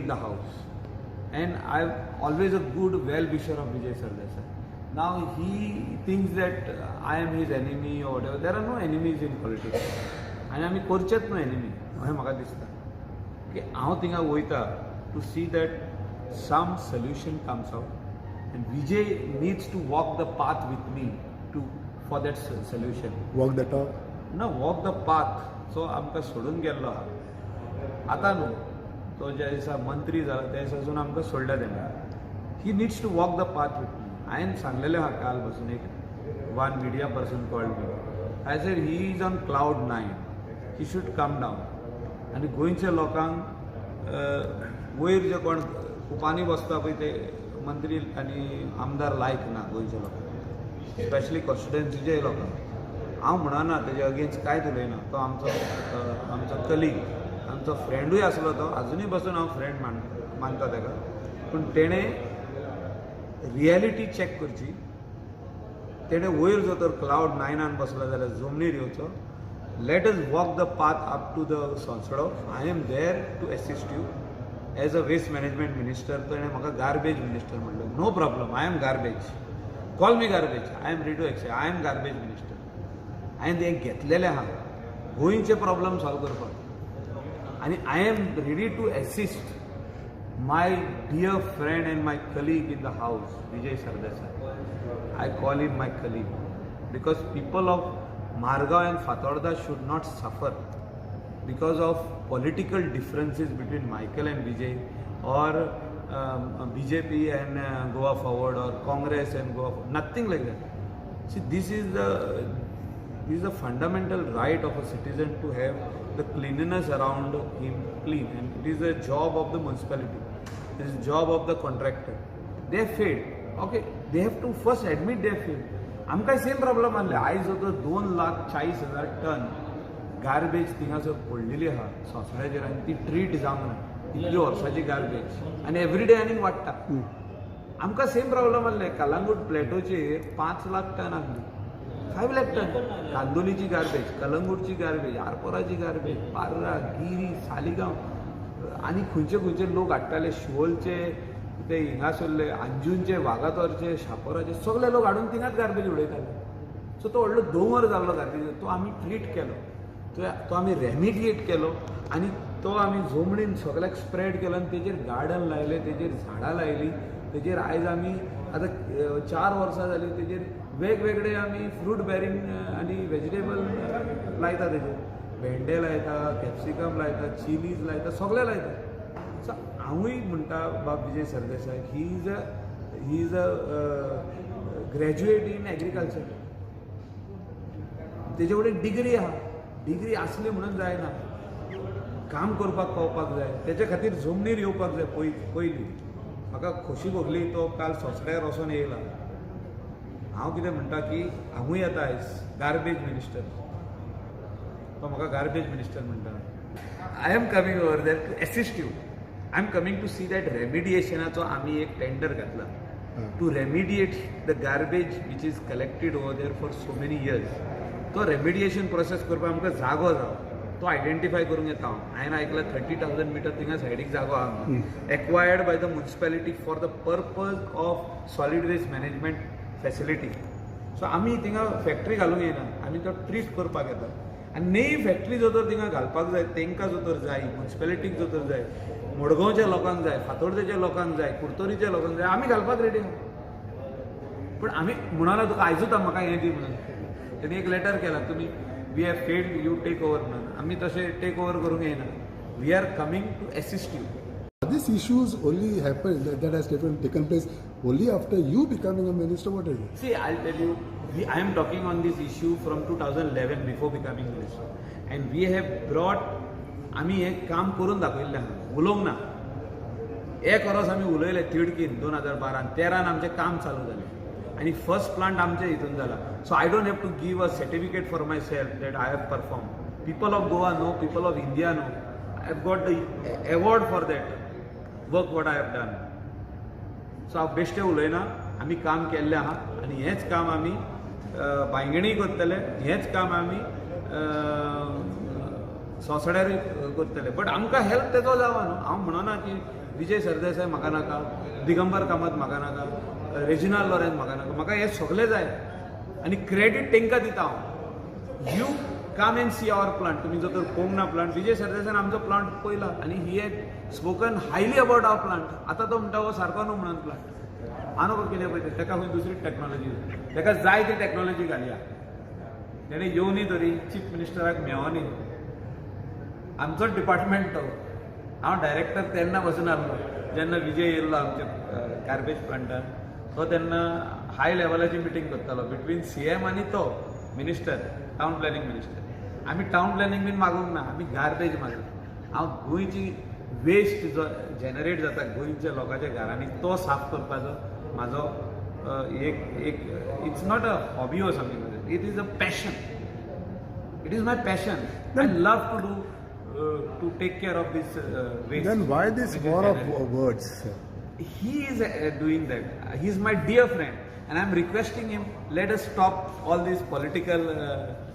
in the house and I am always a good well wisher of Vijay Sardesai. Now he thinks that I am his enemy or whatever. There are no enemies in politics. आनी आमी करचेच न्हू enemy, अशें म्हाका दिसता की हांव थिंगा वयता to see that some solution comes out, and Vijay needs to walk the path with me to for that solution. Walk the talk. ना, वॉक the path. सो आमकां सोडून गेल्लो आहा आतां न्हू, तो ज्या दिसा मंत्री जाला त्या दिसासून आमकां सोडल्या तेणें. He needs to walk the path with me. हांवें सांगलेलें आहा काल बसून, एक one media person called me. I said he is on cloud nine, he should come down. आनी गोंयच्या लोकांक वयर जे कोण कुपांनी बसता पळय ते मंत्री आनी आमदार लायक ना गोंयच्या लोकांक, स्पेशली कॉन्स्टिट्युएन्सीच्या लोकांक. हांव म्हणना, तेजे अगेन्स्ट कांयच उलयना. तो आमचो कलीग, आमचो फ्रेंडूय आसलो तो, आजुनूय बसून हांव फ्रेंड मानता ताका. पूण तेणें रियलिटी चॅक करची. तेणें वयर जर तर क्लावड नायनान बसलो जाल्यार जमनीर येवचो. Let us walk the path up to the Sonsodo. I am there to assist you as a waste management minister. तेणें म्हाका गार्बेज मिनिस्टर म्हणलें. No problem, I am garbage, call me garbage, I am ready to accept. I am garbage minister. हांवें तें घेतलेलें आहा गोंयचे problem solve करपाक आनी I am ready to assist my dear friend and my colleague in the house, Vijay Sardesai. I call him my colleague because people of Margao and Fatorda should not suffer because of political differences between Michael and Vijay or BJP and Goa Forward or Congress and Goa Forward. Nothing like that. See, this is a fundamental right of a citizen to have the cleanliness around him clean, and it is a job of the municipality. It is a job of the contractor. They have failed. Okay, they have to first admit they have failed. आमकां same problem आसले. आयज जर 2,40,000 ton garbage थिंगासर पडलेली आहा सोंसड्याचेर आनी ती treat जावंक ना इतली वर्साची गार्बेज आनी एवरी डे आनीक वाडटा. आमकां सेम प्रॉब्लम आसले. कलंगूट प्लेटोचेर 5 लाख टन आसली, 5 लाख टन. कांदोलीची गार्बेज, कलंगूटची गार्बेज, आरपोराची गार्बेज, पार्रा, गिरी, सालिगांव आनी खंयचे खंयचे लोक हाडटाले, शिवोलचे, ते हिंगासरले अंजूनचे, वागातोरचे, शापोराचे, सगळे लोक हाडून थिंगाच गार्बेज उडयताले. सो तो व्हडलो दोंगर जाल्लो गार्बेज. तो आमी ट्रीट केलो, तो आमी रेमिडिएट केलो आनी तो आमी जमनीन सगळ्याक स्प्रेड केलो आनी तेजेर गार्डन लायलें, तेजेर झाडां लायलीं. तेजेर आयज आमी आतां 4 वर्सां जालीं, तेजेर वेगवेगळे आमी फ्रूट बेरींग आनी वेजिटेबल लायता. तेजेर भेंडे लायता, कॅप्सिकम लायता, चिलीज लायता, सगळें लायता. सो हांवूय म्हणटा, बाब Vijay Sardesai, he is a graduate in agriculture. तेजे कडेन डिग्री आहा. डिग्री आसली म्हणून जायना, काम करपाक पावपाक जाय. तेच्या खातीर जमनीर येवपाक जाय पयलीं. म्हाका खोशी भोगली, तो काल सोंसड्यार वचोन येयला. हांव कितें म्हणटा की हांवूय येता आयज गार्बेज मिनिस्टर. तो म्हाका गार्बेज मिनिस्टर म्हणटा. I am coming over there to assist you. I am coming to see that रेमिडिएशनाचो आमी एक टेंडर घातला to remediate the garbage which is collected over there for so many years. तो remediation process करपाक आमकां जागो जावो, तो आयडेंटिफाय करूंक येता हांव. हांवें आयकलां, 30,000 मिटर थिंगा सायडीक जागो आहा, acquired by the municipality for the purpose of solid waste management facility. So आमी थिंगा फॅक्टरी घालूंक येना, आमी तो ट्रीट करपाक येता. आनी न्ही फॅक्टरी जर तर थिंगा घालपाक जाय, तांकां जर तर जाय, म्युनिसिपेलिटीक जर तर जाय, मडगांवच्या लोकांक जाय, फातोर्डेच्या लोकांक जाय, कुडतरीच्या लोकांक जाय, आमी घालपाक रेडी आहा. पण आमी म्हणला तुका आयजूच म्हाका हें दी म्हणून तेणी एक लेटर केला, तुमी we have failed, you take over म्हणून. आमी तशें टेक ओवर करूंक येना. We are coming to assist you. These issues only happened, that has taken place only after you becoming a minister. What is it? See, I'll tell you, I am talking on this issue from 2011, before becoming minister. And we have brought, आमी हें काम करून दाखयल्लें आहा, उलोवंक ना. एक वरस आमी उलयले तिडकीन 2012न, 13न आमचें काम चालू जालें आनी फर्स्ट प्लांट आमच्या हितून जाला. So I don't have to give a certificate for myself that I have perform. People of Goa know, people of India know. I have got the award for that work what I have done. So हांव बेश्टें उलयना. आमी काम केल्लें आहा आनी हेंच काम आमी बांयगिणी करतले, हेंच काम आमी सोसड्यारूय करतले, बट आमकां हेल्प तेजो जावा न्हू. हांव म्हणना की विजय सरदेसाय म्हाका नाका, दिगंबर कामत म्हाका नाका, रेजिनाल्ड लॉरेन्स म्हाका नाका. म्हाका हे सगळे जाय आनी क्रेडीट तांकां दिता हांव. You come and see our plant. तुमी जर तर पळोवंक ना प्लांट, विजय सरदेसायान आमचो प्लांट पळयला आनी he had spoken highly about our plant. आतां तो म्हणटा हो सारको न्हू म्हणून प्लांट. हांव कितें पळयता, ताका खंय दुसरी टॅक्नॉलॉजी, ताका जाय ती टॅक्नॉलॉजी घालया. तेणें येवनी तरी चीफ मिनिस्टराक मेवनी. आमचोच डिपार्टमेंट तो. हांव डायरेक्टर तेन्ना बसून आहलो जेन्ना विजय येयल्लो आमच्या गार्बेज प्लांटान. तो तेन्ना हाय लेवलाची मिटींग करतालो बिटवीन सीएम आनी तो मिनिस्टर, टावन प्लॅनिंग मिनिस्टर. आमी टावन प्लॅनिंग बीन मागूंक ना, आमी गार्बेज मागली. हांव गोंयची वेस्ट जो जनरेट जाता गोंयच्या लोकांच्या घरांनी तो साफ करपाचो म्हाजो एक एक, it's not a hobby or something, it is a passion. It is my passion. I love to take care of this waste. Then why this war of words, sir? He is doing that. He is my dear friend, and I'm requesting him. Let us stop all this political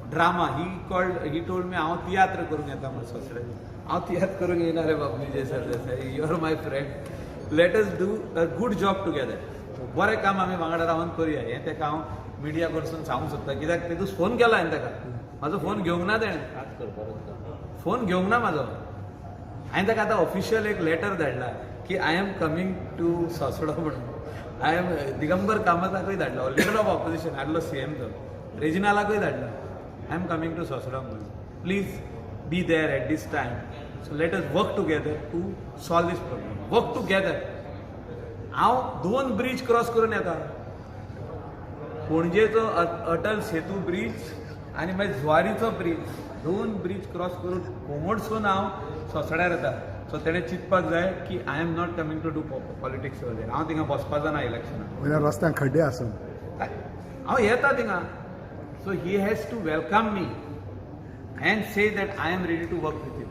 drama. He called. He told me, "हांव तियात्र करूंक येता म्हणून सोसळे." हांव तियात्र करूंक येयना रे बाब Vijay Sardesai. You are my friend. Let us do a good job together. बरें काम आमी वांगडा रावन करुया. हें ताका हांव मिडिया कडसून सांगूंक सोदता, कित्याक तेतून फोन केला हांवें ताका. म्हाजो फोन घेवंक ना तेणें, फोन घेवंक ना म्हाजो. हांवें ताका आतां ऑफिशियल एक लेटर धाडला की I am coming to Sosdo म्हणून. I am Digambar कामताकूय धाडला, लिडर ऑफ ऑपोजिशन आदलो सीएम तो, रेजिनालाकूय धाडला, I am coming to Sosdo म्हणून. Please be there at this time. So let us work together to solve this problem. Work together. हांव दोन bridge cross करून येता, पणजेचो Atal Setu bridge आनी मागीर जुवारीचो ब्रीज. दोन ब्रीज क्रॉस करून कोमोडसून हांव सोसड्यार येता. सो तेणें चिंतपाक जाय की I am not coming to do politics वगैरे. हांव थिंगा बसपाचो ना इलेक्शनाक. वयल्यान रस्त्यान खड्डे आसून. हांव येता थिंगा. So he has to welcome me and say that I am ready to work with you.